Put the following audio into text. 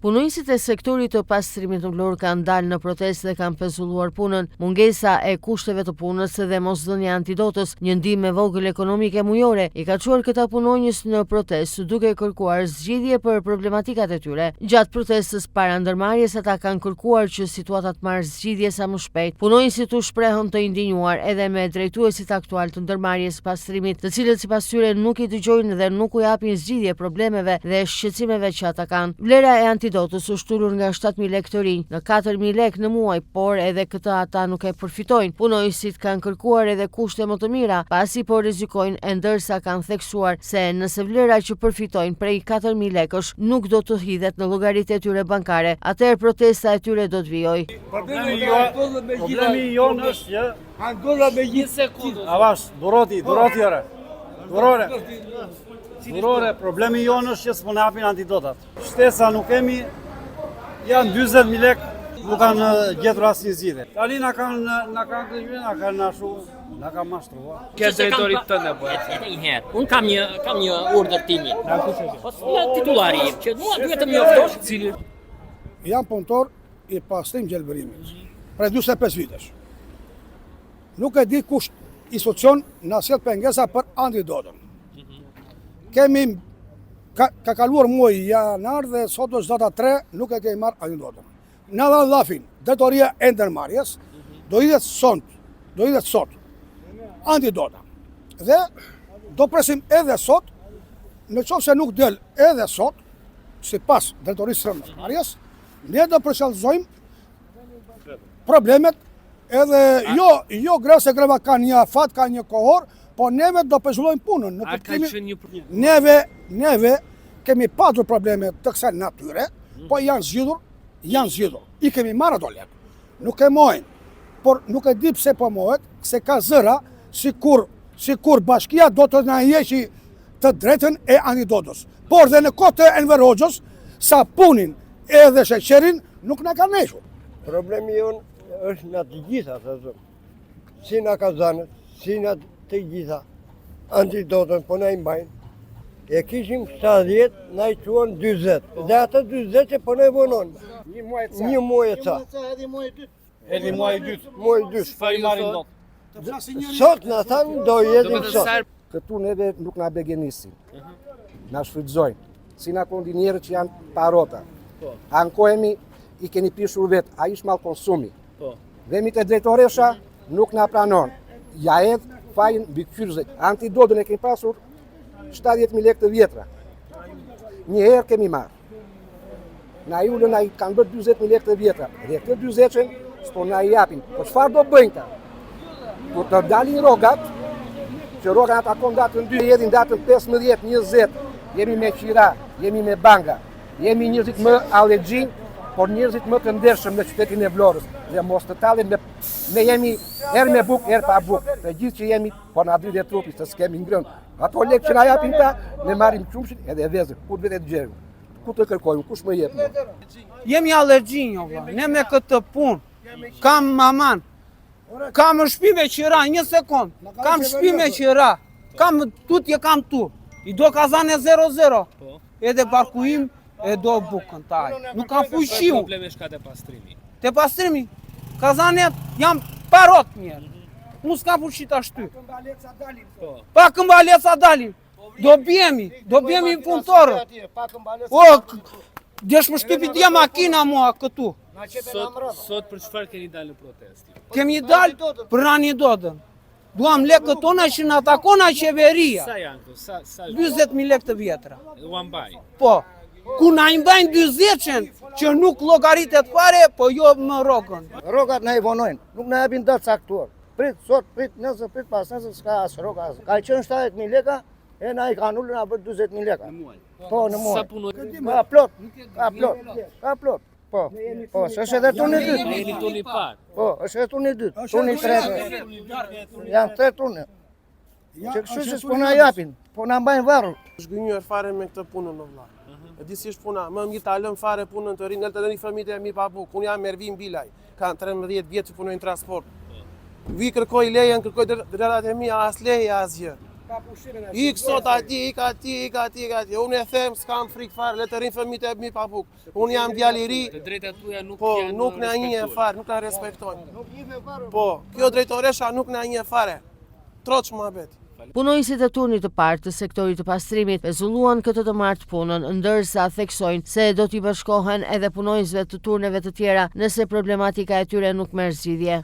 Punonjësit e sektorit të pastrimit në Vlorë kanë dalë në protestë dhe kanë pezulluar punën. Mungesa e kushteve të punës dhe mosdhënia e antidotës, një ndihmë e vogël ekonomike mujore, i ka çuar këta punonjës në protestë, duke kërkuar zgjidhje për problematikat e tyre. Gjatë protestës para ndërmarrjes ata kanë kërkuar që situata të marrë zgjidhje sa më shpejt. Punonjësit u shprehën të indinjuar edhe me drejtuesit aktualë të ndërmarrjes së pastrimit, të cilët sipas tyre nuk i dëgjojnë dhe nuk u japin zgjidhje problemeve dhe shqetësimeve që ata kanë. Vlera e antidotës është ulur nga 7000 lekë të rinj në 4000 lekë në muaj, por edhe këtë ata nuk e përfitojnë. Punonjësit kanë kërkuar edhe kushte më të mira, pasi po rrezikojnë e ndërsa kanë theksuar se nëse vlera që përfitojnë prej 4000 lekësh nuk do të hidhet në llogaritë e tyre bankare, atëherë protesta e tyre do të vijojë. Problemi jonë është që Angola me një sekundë. Avash, duroti, duroti ore. Durore. Durore, problemi jonë është që s'po na japin antidotat. Shtesa nuk kemi, janë 40.000 lek, nuk kanë gjetur asnjë zgjidhje. Tani na kanë na kanë gënjyer, na kanë ashtu, na kanë mashtruar. Ke drejtorit tënd apo? Edhe një herë. Unë kam një kam një urdhër timin. Po nga titullari im, që mua duhet të më njoftosh. Cili? Jam punëtor i pastrim gjelbërimit, prej 25 vitesh. Nuk e di kush institucion na sjell pengesa për antidotën. Kemi ka, ka kaluar muaji janar dhe sot është data 3, nuk e kemi marrë antidotën. Na dha llafin, drejtoria e ndërmarrjes, do hidhet sot, do hidhet sot antidota. Dhe do presim edhe sot, në qoftë se nuk del edhe sot, sipas drejtorisë së ndërmarrjes, Ne do përshkallëzojmë problemet edhe jo, jo greva se greva ka një afat, ka një kohor, po neve do pezullojmë punën. Në kuptimin, një... neve, neve kemi patur probleme të kësaj natyre, mhm. po janë zgjidhur, janë zgjidhur. I kemi marrë ato lekë. Nuk e mohojmë, por nuk e di pse po mohet, se ka zëra sikur sikur bashkia do të na heqi të drejtën e antidotës. Por dhe në kohë të Enver Hoxhës, sapunin edhe sheqerin nuk na kanë hequr. Problemi jonë është në të gjitha, të zëmë. Si në kazanët, si në të gjitha, antidotën, po na i mbajnë. E kishim 70, na i çuan 40. Dhe atë 40 që po na i vonon. Një muaj e ca. Një muaj e ca. Edhe muaj i dytë. Edhe muaj i dytë. Muaj i dytë. S'po i marrin dot. Sot na thanë do jetin sot. Këtu neve nuk na begenisin. Na shfrytëzojnë. Si na kondinierët që janë pa rrota. Po. Ankohemi, i keni prishur vetë, ai është mall konsumi. Po. Vemi te drejtoresha, nuk na pranon. Ja hedh fajin mbikëqyrësit. Antidotën e kemi pasur 70.000 lekë të vjetra. Një herë kemi marrë. Na i ulën, na i kanë bërë 40.000 lekë të vjetra. Dhe këtë 40-shen, s'po na i japin. Po çfarë do bëjnë këta? Kur të dalin rrogat, që rroga na takon datën 2, hedhin datën 15, 20, jemi me qira, jemi me banka, jemi njerëzit më hallexhinj, por njerëzit më të ndershëm në qytetin e Vlorës, dhe mos të tallen me, ne jemi herë me bukë, herë pa bukë, të gjithë që jemi, po na dridhet trupi, se s'kemi ngrënë, ato lekë që na japin këta, ne marrim qumështin edhe vezën, ku të vetet gjerë, ku të kërkojmë, kush më jep mua. Jemi hallexhinj, o vlla, ne me këtë punë, kam maman, kam shpi me qira, një sekund, kam shpi me qira, kam tutje kam tu, i do kazane 0-0, po. edhe barku im, e do bukën taj. Nuk kam fuqi unë. Probleme ka te pastrimi? Te pastrimi, kazanet jam pa rrotë njëherë. Unë s'kam fuqi ta shty. Po. Pa këmbaleca dalim. Do bjemi, do bjemi punëtorët. O, desh më shtypi dje makina mua këtu. Sot, sot për çfarë keni dalë në protestë? Kemi dalë për antidotën. Duam lekët tona që na takon nga qeveria. Sa janë këto? Sa sa 40000 lekë të vjetra. Ua mbajnë. Po. Ku na i mbajnë 40-shen që nuk llogaritet fare, po jo më rrogën. Rrogat na i vonojnë, nuk na japin datë caktuar. Prit sot, prit nesër, prit pasnesër, s'ka as rroga as. Ka qenë 70000 leka, e na i kanë ulur na bërë 40000 leka. Në muaj. Po, në muaj. Sa punojnë? Ka plot, ka plot, ka plot. Po, po, është edhe turni i dytë. Jeni turni i parë. Po, është edhe turni i dytë, turni i tretë. Janë tre turne. Që kështu që s'po na japin, po na mbajnë varur. Zhgënjyer fare me këtë punën o vlla. E di si është puna, më mirë ta lëm fare punën të rrinë, të lëni fëmijët e mi pa bukë. Unë jam Ervin Bilaj, kam 13 vjet që punoj në transport. Vi kërkoj lejen, kërkoj drejtat e mia, as leje, asgjë. Ik sot atje, ik atje, ik atje, ik atje. Unë e them, s'kam frikë fare, le të rrinë fëmijët e mi pa bukë. Unë jam djalë i ri. Të drejtat tuaja nuk po, janë nuk na njeh fare, nuk na respektojnë. Po, kjo drejtoresha nuk na njeh fare. Troç muhabet. Punonjësit e turnit të parë të sektorit të pastrimit pezulluan këtë të martë punën, ndërsa theksojnë se do t'i bashkohen edhe punonjësve të turneve të tjera nëse problematika e tyre nuk merr zgjidhje.